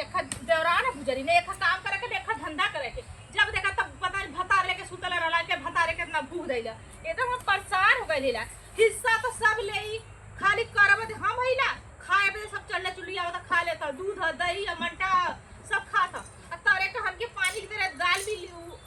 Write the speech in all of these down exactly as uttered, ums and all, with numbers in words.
एक देवरान है गुजरी ने, एक काम करे के, एक धंधा करे के। जब देखा तब पता नहीं भतार लेके सुतल रहला, के भतारे कितना भूख दैला। एकदम हम परेशान हो गइल हिला। हिस्सा तो सब लेई, खाली करब दे हम हिला। खाए बदे सब चल्ला चुल्ली आवत, खा लेता। दूध ह, दही ह, मंठा ह, सब खात ह। आ तरे के हमके पानी के दे रहे, दाल मिली, उ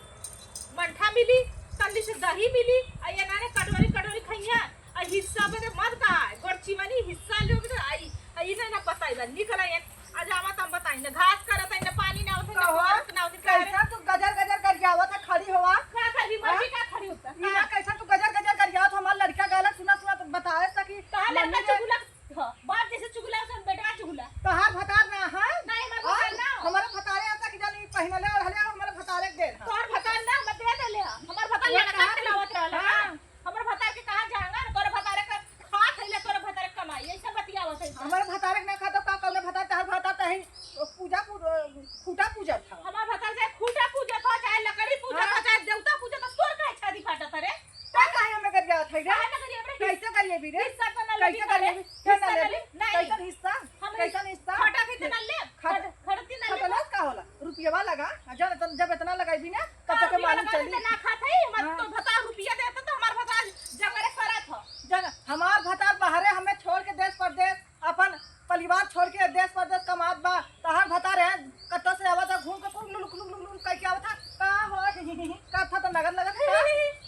मंठा मिली, तल्ली से दही मिली, आ ये नारे कटोरी कटोरी खइया। आ हिस्सा बदे मत कहा, गोरची मनी हिस्सा लेबे तो आई, आई ना, ना बताई बा, निकल आई। आज आवा त हम बताई ना, घास करत है ना, पानी ना होत है ना, कहो, फरक ना होत है, का रे? कैसा तू गजर गजर गरियावत है, खड़ी होवा? का खड़ी, मर्जी हाँ? का खड़ी होता? ई ना, कैसा तू गजर गजर गरियावत, हमार लड़का गलत सुना सुना तो बताए सकी। तहार लड़का मम्मी ने चुगला, हाँ, बाप जैसे चुगला, उसन बेटवा चुगला। तहार भतार ना है? नहीं, हमार हाँ? भतार ना। हमारे भतारे आता कि जानी पहनले ओढ़ले, हमारे भतारे के देन है। तोहर भतार ना, हम दे देले हम। हमार भतार वो लड़का कहाँ के लावत रहला, हाँ। हाँ? हमर भतार के कहाँ जांगर, तोरे भतारे के खात है ले, तोरे भतारे के कमाई, ऐसे बतियावत है। हमर भतारे के ना खातो का, कौनो भतार, तहर भतार तही पूजा पू-, खूटा पूजत था। हमार भतार चाहे खूटा पूजत हो, चाहे लकड़ी पूजत हो, हाँ। चाहे देवता पूजत हो, तोर काहे छाती फाटत है रे? का काहे हमें गरियावत है रे? काहे ना गरियावत रे? कैसे गरियाबी रे? हिस्सा तो ना लेबी कैसे का रे? गरियाबी? हिस्सा ना ना लेबी? लेबी? नहीं। कैसन हिस्सा? हम कैसन हिस्सा? खटा भी तो ना लेब। खट-, खट-, खटती ना लेब। खटलस का होला? रुपयवा लगा, आ जब एतन-, जब इतना लगाई भी ना, तब हाँ, तक मालूम चली। ना खात है, हमार हाँ। तो भतार रुपया देता तो हमार भतार जंगले फरत हो। जंग-, हमार भतार बाहरे हमें छोड़ के देश परदेश, अपन परिवार छोड़ के देश परदेश कमात बा। तहार भतार है, कत्तो से आवत है, घूम के कुल लुक लुक लुक लुक करके आवत है। का हो? करत है तो नगद नगद है।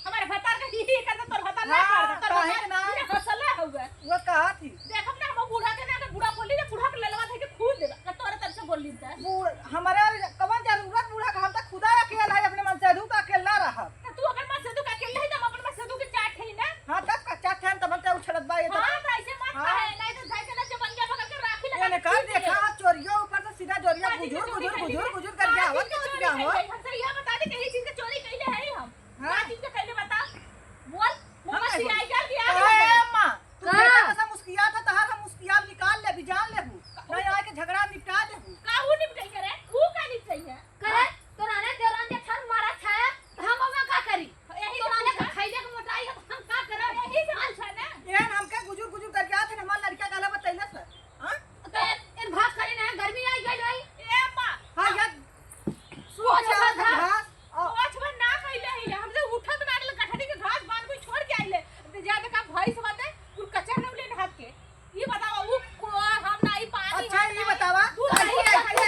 हमारे भतार का ही ही करता, तोर भतार ना हाँ, करता, तोर काहे भतार ना? पूरा हौसला हुआ। वो कहा थी। देखब ना, हम बूढ़ा के ना, अगर बूढ़ा बोली ना, बूढ़ा के ललवा धइके कूद देबा। का तोरे तरफ से बोल ली त? बूढ़-, हमारे कवन जरूरत बूढ़ा के, हम तो खुदा अकेल है, अपने मन से धूप अकेल ना रहब। त तू अपन मन से धूप अकेल नहीं, त हम अपन मन से धूप के चाट है ना। हाँ, तब का चाट है, तब हम तो उछड़त बा, ये तो। हाँ, त ऐसे मत हाँ। कहे, नहीं तो धइके ना जबनिया पकड़ के राखी लगा ये के निकाल खींच देखा, ले। हाँ, चोरियो ऊपर से सीधा चोरिया का चीज के गुजुर, चोरी गुजुर, कइले गुजुर, है? गुजुर करके का आवत चीज के तो चोरी क्या कइले हो? है? हमसे ये बता दे कि ये चीज के चोरी कइले है हम। हाँ? का चीज के कइले बता? बोल, हम मुँह में कैसे? सियाई डाल दिया हम है। ए माँ, तू का? कैसे कैसे मुस्कियात है, तहार हम मुस्कियात निकाल लेबी, जान लेबू। नहीं आके झगड़ा निपटा देबू। का ऊ निपटाई करे? ऊ का निपटाई है? करे, हाँ। तोरा ने देवरान के छन मारा छाया, त हम ओमा का करी? यही से तोरा ने पूछा। खैले के मोटाई है, त हम का करब? यही से पूछा ना। एहन हमके गुजुर गुजुर गरियात है, हमार लड़का कहला बतैलस है। हाँ? त एन भाग करी ना, गर्मी आई गई रही। ए माँ। हाँ, यार, सोच सोच बा, बा, घास, आ, सोच बा ना कइले ही, हमसे उठत ना रहल, गठरी के घास बांध के छोड़ के आइले। त जा देखा भैंस बाटे, कुल कचर न उले ढक के। ई बतावा, ऊ को-, हम ना ई पानी अच्छा, हम ई ना ई बतावा, दूध ऐसे, नहीं ऐसे, खाते।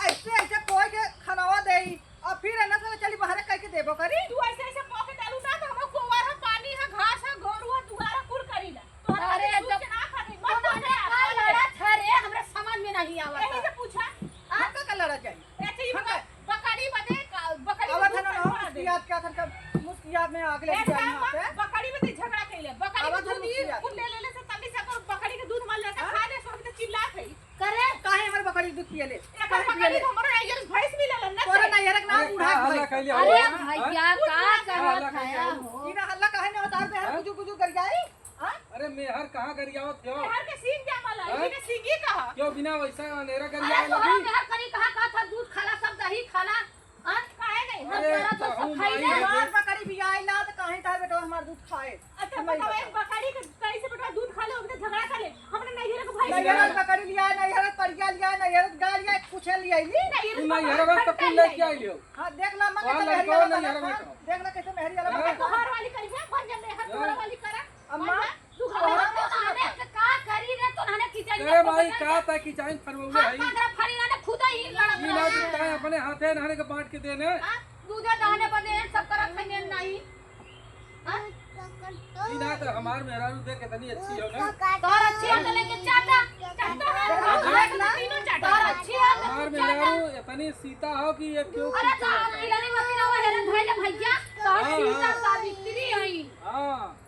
ऐसे, ऐसे कोई के खनावा देई, और फिर एने से चली बाहर कह के देबो करी। तू ऐसे, ऐसे पॉकेट आलू ना, तो हमर कोवर है, पानी है, घास है, गोरू है, दुआर है, कुल करी ना। तोहरा अरे, खातिर दूध जब के ना खाते, मत तोहरा बोल का यार। लड़त है रे, हमरा समझ में नहीं आवत यही है। से पूछा। हाँ? हमका का लड़ा जाई? ऐसे ही हमका बकरी बदे का, बकरी के आवत दूध है ना, कैसे ना, बना दे? मुस्कियात क्या था, मुस्कियात में आग लग ऐसा जाए यहाँ पे। बकरी बदे झगड़ा कैले, बकरी के आवत है दूध ई मुस्कियात। कुल ले लेले से तनी से अगर बकरी के दूध मार लेता, हाँ? खा ले, सब तो चिल्लात है। करे, काहे हमर बकरी के दूध पियले? एकर काहे बकरी पियले? तो हमरो नैहर भैंस मिलल है ना तोरा से। नैहर के नाम अरे, बूढ़ा का हल्ला भैंस। कैले हो? अरे हाँ? भैया, हाँ? का का हल्ला कहत कैले है हो? हो? ई ना हल्ला काहे ना होता है, हाँ? गुजू गुजू कर जाए। हाँ? अरे मेहर कहाँ गरियावत हो? मेहर के सींग जामल है, हाँ? इने सींगी कहा। क्यों बिना वैसा अनेरा अरे गरियावे तोहरा लगी? मेहर करी कहाँ कहाँ था, दूध खाला, सब दही खाला, हाँ? काहे नहीं? अरे हम तोरा तो कहूँ सब माई खाइले। है हमार बकरी भी आइला तो काहे तार बेटा हमार दूध खाए? अच्छा, हम नहीं बताओ, एक बताओ। बकरी के कैसे बेटा दूध खा ले, ओकरे झगड़ा कर ले? हमने नैहर के भैंस नैहर लिया। बकरी लिया, नैहर परिया लिया, नैहर गाय लिया, कुछ लिया ही नहीं। नैहर तू नैहर बकरी तो कुल लेके आई लियो। हाँ, देख ला, अम्मा हाँ, कैसे लड़का मेहरिया वाला वाला नैहर था। में था। देख ला कैसे मेहरी वाला हाँ। बकरा था। तोहर वाली करी है, बन जा मेहर, हाँ। तोहर वाली करा। अम्मा, बन जा, तू तोहरा घर में तो आने के का करी रे, तो नाने किचन अरे में भाई, पकड़ का के। ता किचन फरवले हाँ, है? पकड़ा फड़ी ना, ना खुदा ही लड़त ई ना रहा। दिखता है, अपने हाथे नाने के बांट के देने। हाँ, दूधे दहने बदे सब करत है, नहीं। हाँ? ई ना तो हमार मेहरारू देख कितनी अच्छी हो ना। तोहर अच्छी है तो लेके चाटा, चाटा है। हाँ, देख ला। तीनों चाटा। तोहर अच्छी है तो हमार तू चाटा। मेहरारू इतनी सीता हो कि ये क्यों अरे तो खींचता है? खिलाड़ी मत ना, वो हेरन भाई ले भैया, तोहर हाँ, सीता हाँ। सावित्री है। हाँ।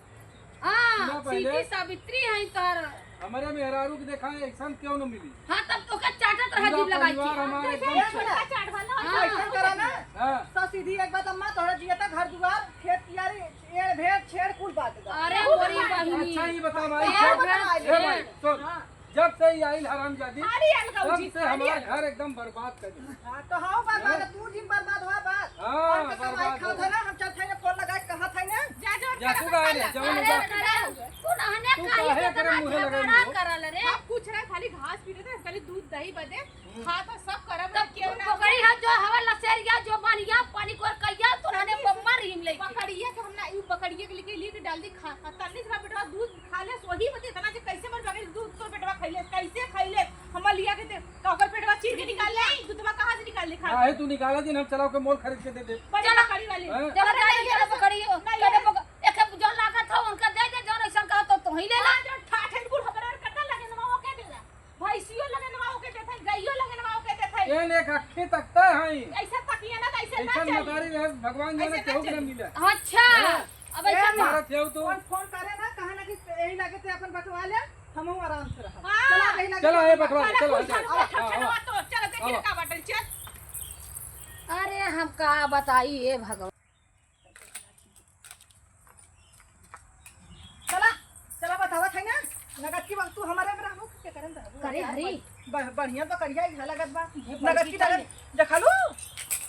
हाँ, सुना पहले। सीधी सावित्री है तोर। हमारे मेहरारू के देखा है, ऐसा क्यों न मिली? हाँ, तब तो का चाटत रहा पूरा जीभ लगाई के। परिवार हमारे एकदम जैसे छोटा चाट वाला हाँ। ऐसा करा ना। हाँ। तो सीधी एक बात अम्मा, तोहरा जियता घर दुआर, खेत कियारी, एड़ भेड़, छेड़ कुल बात बा। अरे मोरी बहिनी। अच्छा, ये बता भाई, ए जब, भेड़, ए भाई, छेड़। सुन, हाँ। जब से ये आइल हरामजादी, खाली अलगाव तब जी, से खाली हमार अलगाव। घर एकदम बर्बाद कर दिया। हाँ, तो हाँ, बात, हाँ। बात, तू जिन बर्बाद हुआ बात। हाँ, और तो कमाई बर्बाद खात हुआ। है ना, हम चल थे ना, फोन लगा के कहा था ना। जा, जा, जा, तू कहाँ है? जा, अरे, जा। अरे, तू नहने तू काहे काहे के एकरे इतना मुँहे झगड़ा लगइली हो? करल रे? हम कुछ ना, खाली घास पीटे थे, खाली दूध दही बदे। हम्म। खा तो सब करब तब रे, केहू ना बकरी है जो हवा लसेरिया, जो बानिया, पानी कोर कइया, तो नहने बम्मा रहीम लइके। बकरिया के हम ना, ई बकरिया के लेके, लेके डाल दी खा, खा। तन्नी से बेटवा दूध खा ले, सोही बदे इतना जे कैसे मर बकरी दूध तो बेटवा खइले, कैसे खइले? हम लिया के दे, का ओकर पेटवा चीर के निकाल ले, दूधवा कहाँ से निकाल ले खा? काहे तू निकाला दिन, हम चला के मोल खरीद के दे दे। बड़ी चला। बकरी वाली। हैं? चला, अरे जा, नहीं, चला, ऐसा बकरी, नहीं, चला, ऐसा बक-, एक जौन लागत हो, उनका दे दे, जौन ऐसन कहा तो तोही ले ला। हाँ, जो ठाठ है, बूढ़ हमारे और कतना लगे नवा, ओके दे ला। भैंसियो लगे नवा, ओके देत है, गइयो लगे नवा, ओके देत है। एन एक अक्खी तकते हैं। ऐसे तकिए ना, तो ऐसे ना ऐसन चाहिए। मतारी रहे, भगवान जाने ऐसे ना केहू के ना चाहिए। मिले। अच्छा, हाँ। अब ऐसा ए, ना। मारत है तू। फोन, फोन करे ना, कहा ना कि यही लगे ते अपन बटवा ले, हमहू आराम से रहा। हाँ। चला, यही लगे चला, ए, बटवा ले, चला, चला, चला। चला, आवा, चला, आवा। तो, चला, देखी आवा। का बाटल, चल। अरे, हम का बताई, ए भगवान। चला, चला बतावत है ना, नगद की बात तू हमारे में रहबू, के करन रहबू? अरे हरी। ब-, बढ़िया तो करिया ही लगत बा। ये नगद की बड़की नगद, देखा लू?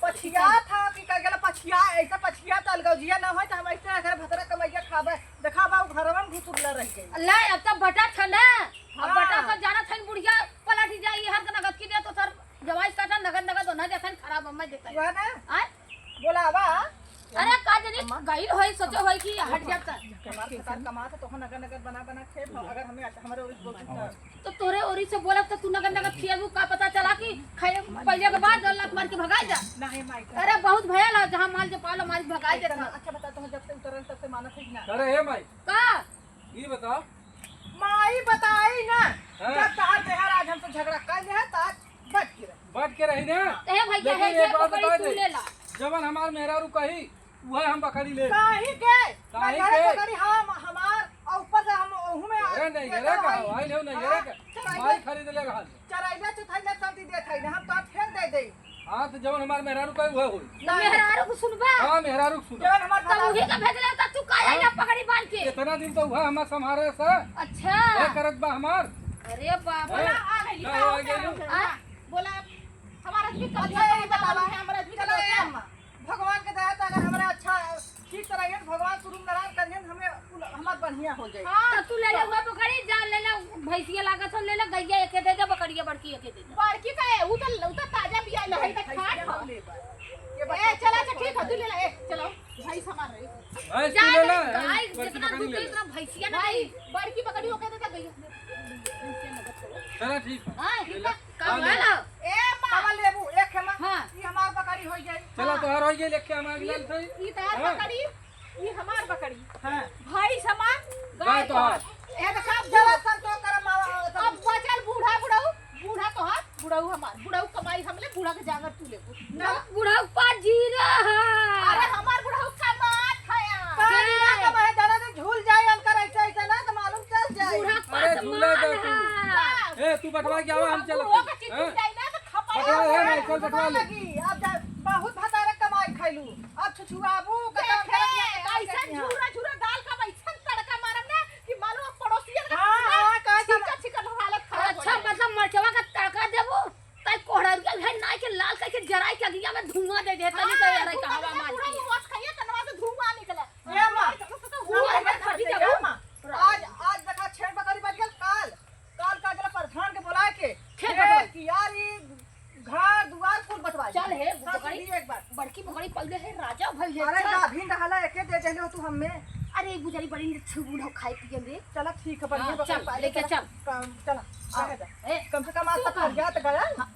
पछिया था कि कह गेला पछिया, ऐसा पछिया तो अलगौजिया ना होय तो हम ऐसे अगर भतरा कमैया खाबे। देखा बा, उ घरवा में घुसुरला रह गई। ले, अब तो बटा था ना। अब हाँ। बटा तो जानत है बुढ़िया पलट जाई, हर नगद की दे तो सर जवाई काटा नगद नगद होना जैसन खराब हमें देता है। वह ना? आय? बोलावा। अरे का जनी अम्मा। गइल होई, सोचे होई कि हट जाता। हमार सरकार कमात है, तोहन अगर नगद बना बना खेब, अगर हमें, हमारे ओरी से बोलत तो। तो तोरे ओरी से बोलब तो तू नगद नगद खियाबू, का पता चला कि खाए पहिले के बाद लात मार के भगाई जा। नहीं माई। अरे बहुत भयल है, जहाँ माल जो पालो मारी भगाई देता। अच्छा बता, तुम जब से उतरल तब से मानत है कि ना? अरे हे माई। का? ई बताओ। माई बताई ना, हाँ। जब तहार मेहर आज हमसे झगड़ा कर ले है, तो आज बच के रही। बच के रही ना। ए भैया, लेकिन है एक ये बात पकड़ी बता तू दे, ले ला। जवन हमार मेहरारू कही, उहे हम बकरी ले। काहे के? काहे बकरी के? बकरी हम, हमार, और ऊपर से हम ओहू में अरे नहीं, अरे का, भाई, नहीं, नहीं, हाँ, अरे का। चुराइले, माई खरीद ले रहल। चुराइले, चुथाइले सब दी देत है, हम तो फेर दे दे। हाँ, तो जवन हमार मेहरारू कही, उहे होई। नहीं। मेहरारू को सुनबा? हाँ, मेहरारू को सुन। जवन हमार तब भला उही का भेजले, तब तू का हाँ। आइला पकड़ी बांध के? इतना दिन तो उहे हमार संभारे से। अच्छा। उहे करत बा हमार। अरे बाप रे। हैं? आ गई, का हो, आ गई? हाँ, बोला, हमार आदमी का अच्छा, ये बतावा। हमार आदमी का चलो, ये बतावा। अम्मा, भगवान के दया से अगर हमरा अच्छा ठीक तरह ये भगवान शुरू नारायण करिहन, हमें उल-, हमार बढ़िया हो जाई। हाँ, तो तू ले ले, वो बकरी जा, ले ले, भैंसिया लागत हो, ले ले, गैया एके दे दे, बकरिया बड़की एके दे दे। बड़की का है, उ तो, उ तो ताजा बिया है, तो भैंसिया खाट ना हो। ले बा। ये ए, बच्चा चला, अच्छा, ठीक है, तू ले ले, ए, चलो, भैंस हमार रही। भैंस जा तू ले ले, ले, गाय बड़की जितना बकरी दूध ले दे, ले। इतना भैंसिया ना भाई, दे। बड़की बकरी ओके दे दे, गैया। चला, ठीक है। हाँ, ले ठीक ले। है। का हाँ, ले। भला? ए, मामा लेबू, एक है माँ। हाँ। ई हमार बकरी हो जाई। चला, हाँ। तोहार हो गई, लेके हमार ई, मिलल सही। ई तोहार हाँ। बकरी, ई हमार बकरी। हाँ। भाई समान गाय गाय तोहार। तोहार। ए, तो सब जरा संतोष कर मावा, अब बचल बूढ़ा बुढ़ऊ, बूढ़ा तोहार, बुढ़ऊ हमार। बुढ़ऊ कमाई हम ले, बूढ़ा के जांगर तू लेबू। ना। बुढ़ऊ पा जीरा है। अरे, हमार बुढ़ऊ कमात है। पानी ना के? कमाए, जरा से झूल जाए, अंकर ऐसे, ऐसे ना, तो मालूम चल जाए। बूढ़ा अरे, पास झूला माल जा तू। है। ए, तू बटवा के आवा, हम चलत बुढ़ऊ हई। के चिट्ठी हैं? जाई ना, तो खपा बटवा है, जाए। नहीं, चल बटवा ले। लगी। अब जा, बहुत भतारक कमाई खैलू। अब छुछुआबू, देखे, कतौ कर दिया, कतौ ऐसन कर दिया। झूरा, झूरा दाल का ऐसन तड़का मारब ना कि मालूम अब पड़ोसियन का हाँ, पूरा हाँ, कहे छीका, सब छीका हालत खराब हो अच्छा, जाए। मतलब मरचवा का तड़का देबू, तै कोहड़रिया है नाई के लाल करके जराई के अगिया में धुआं दे दे, तनी हाँ, तो यार तू का हवा तनी मार पूरा के। मुंह से खाइए, कनवा से धुआं निकले। ए माँ, तो, तो, तो, धुआं हम निकल फटी जाबू। माँ। आज, आज देखा छेड़ बकरी बच गल, काल, काल का गेला प्रधान के बुलाए के। खेत खेत बकरी। कि यार ई घर दुआर कुल बटवाई। चल हे, सब बकरी, ली एक बार। बड़की बकरी पहिले हे राजा भई हे, अरे चल। गाभिन रहला एके दे देले हो तू हमें। अरे बुझारी बड़ी निठुर बूढ़ा खाए पिए में। चला ठीक है, बढ़िया हाँ, बकरी चल, पाले, लेके चला। चल। काम, चला, हाँ। आगे जा। ए, कम से कम आज तू तक कहाँ? फरिया तो गया। हाँ,